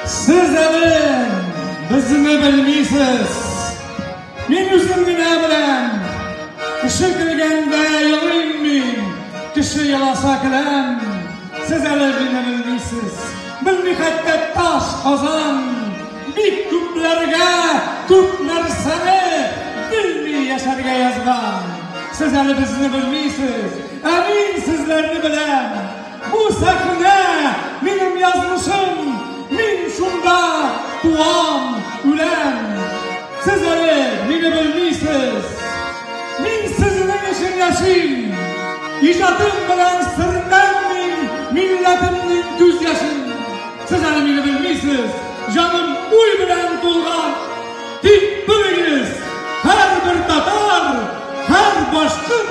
Сез әле безне белмисез. Мин үзем генә беләм. Кеше көлгәндә елыйм мин, кеше еласа көләм. Сез әле мине белмисез. Белми хәтта таш Казан. Бик күпләргә күп нәрсәне белми яшәргә язган. Сез әле безне белмисез, ә мин сезләрне беләм. Бу сәхнә минем язмышым, мин шунда туам, үләм. Сез әле мине белмисез. Мин сезнең өчен яшим. Иҗатым белән сөртәм мин милләтемнең күз яшен. Сез әле мине белмисез, җаным уй белән тулган. Тик белегез, һәрбер татар, һәр башкорт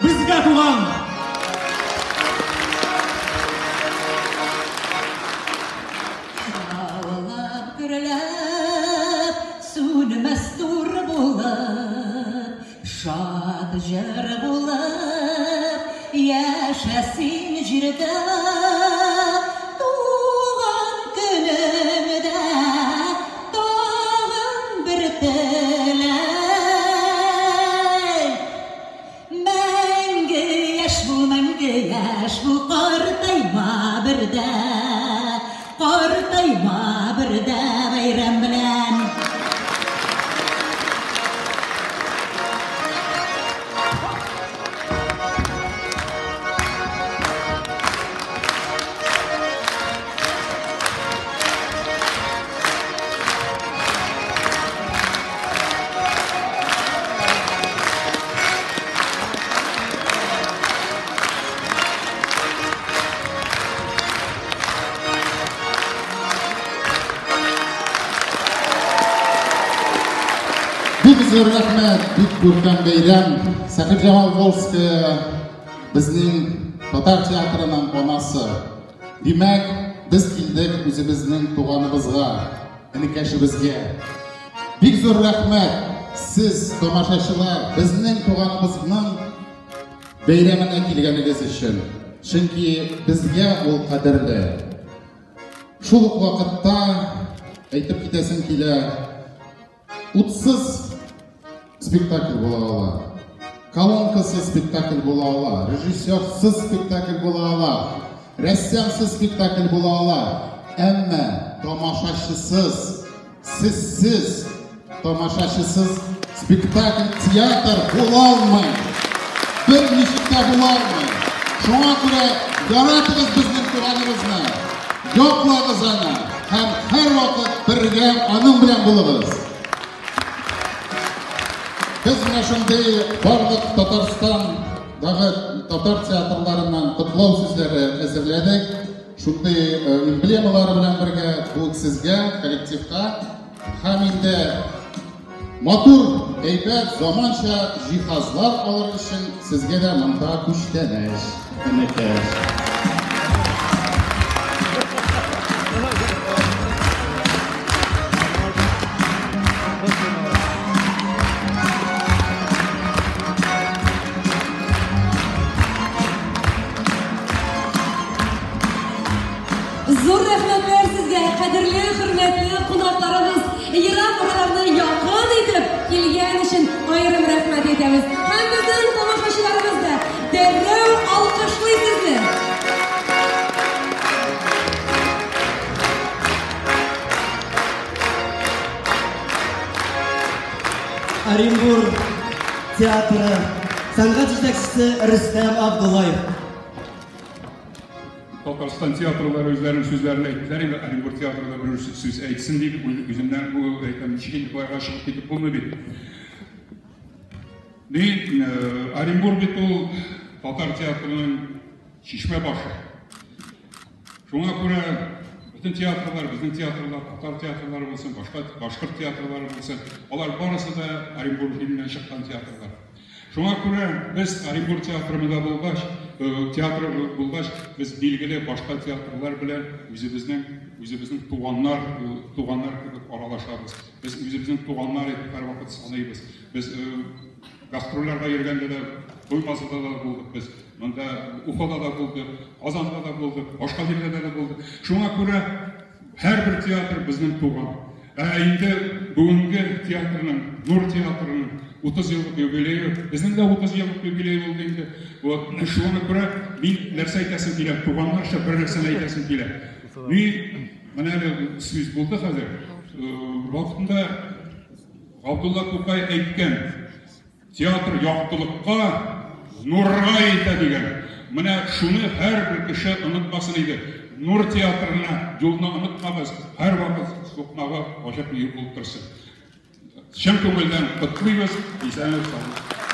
безгә туган. Шаулап, гөрләп, сүнмәс нур булып, шат җыр булып, яшә син җирдә. Туган көнемдә тагын бер теләк. Мәңге яшь бул, мәңге яшь бул, картайма бер дә, картайма бер дә бәйрәм белән. Бик зур рәхмәт, бик күркәм бәйрәм. Сәхибҗамал Волжская безнең татар театрының анасы. Димәк, без килдек үзебезнең туганыбызга, энекәшебезгә. Бик зур рәхмәт, сез, тамашачылар, безнең туганыбызның бәйрәменә килгәнегез өчен. Чөнки безгә ул кадерле. Шул ук вакытта әйтеп китәсем килә, утсыз спектакль була ала. Колонкасыз спектакль була ала, режиссерсыз спектакль була ала, рәссамсыз спектакль була ала. Әмма тамашачысыз, сезсез, тамашачысыз спектакль, театр була алмый. Бер ничек тә була алмый. Шуңа күрә яратыгыз безнең туганыбызны, яклагыз аны һәм һәрвакыт бергә аның белән булыгыз. Без менә шундый барлык Татарстандагы татар театрларыннан котлау сүзләре әзерләдек. Шундый эмблемалары белән бергә бу сезгә, коллективка һәм инде матур, әйбәт, заманча җиһазлар алыр өчен сезгә дә монда күчтәнәч, энекәш. Зур рәхмәтләр сезгә, кадерле, хөрмәтле кунакларыбыз. Ерак араларны якын итеп килгән өчен аерым рәхмәт әйтәбез. Һәм безнең тамашачыларыбыз да дәррәү алкышлый сезне. Оренбур театры сәнгать җитәкчесе Рөстәм Абдуллаев. Татарстан театрлары үзләренең сүзләрен әйттеләр инде, Оренбур театры да берәр сүз әйтсен дип, үземнән бу әйтәм, ничек инде болайга чыгып китеп булмый бит. Ни, Оренбур бит ул татар театрының чишмә башы. Шуңа күрә бөтен театрлар, безнең театрлар, татар театрлары булсын, башка башкорт театрлары булсын, алар барысы да Оренбур иленнән чыккан театрлар. Шуңа күрә без Оренбур театрында булгач, театр булгач, без билгеле башка театрлар белән үзебезнең үзебезнең туганнар туганнар кебек аралашабыз. Без үзебезнең туганнар итеп һәрвакыт саныйбыз. Без гастрольләргә йөргәндә дә Туймазыда да булдык без, монда Уфада да булдык, Казанда да булдык, башка җирләрдә дә булдык. Шуңа күрә Һәрбер театр безнең туган. Ә инде бүгенге театрның, Нур театрының 30 еллык юбилее, безнең дә 30 еллык юбилей булды инде. Вот, шуңа күрә мин нәрсә әйтәсем килә, туганнарча бер нәрсәне әйтәсем килә. Мин, менә әле сүз булды хәзер, вакытында Габдулла Тукай әйткән, Театр яктылыкка, нурга илтә дигән. Менә шуны һәрбер кеше онытмасын иде. Нур театрына юлны онытмагыз, һәрвакыт сукмагы ачык булып торсын. Чын күңелдән котлыйбыз, исәнлек-саулык.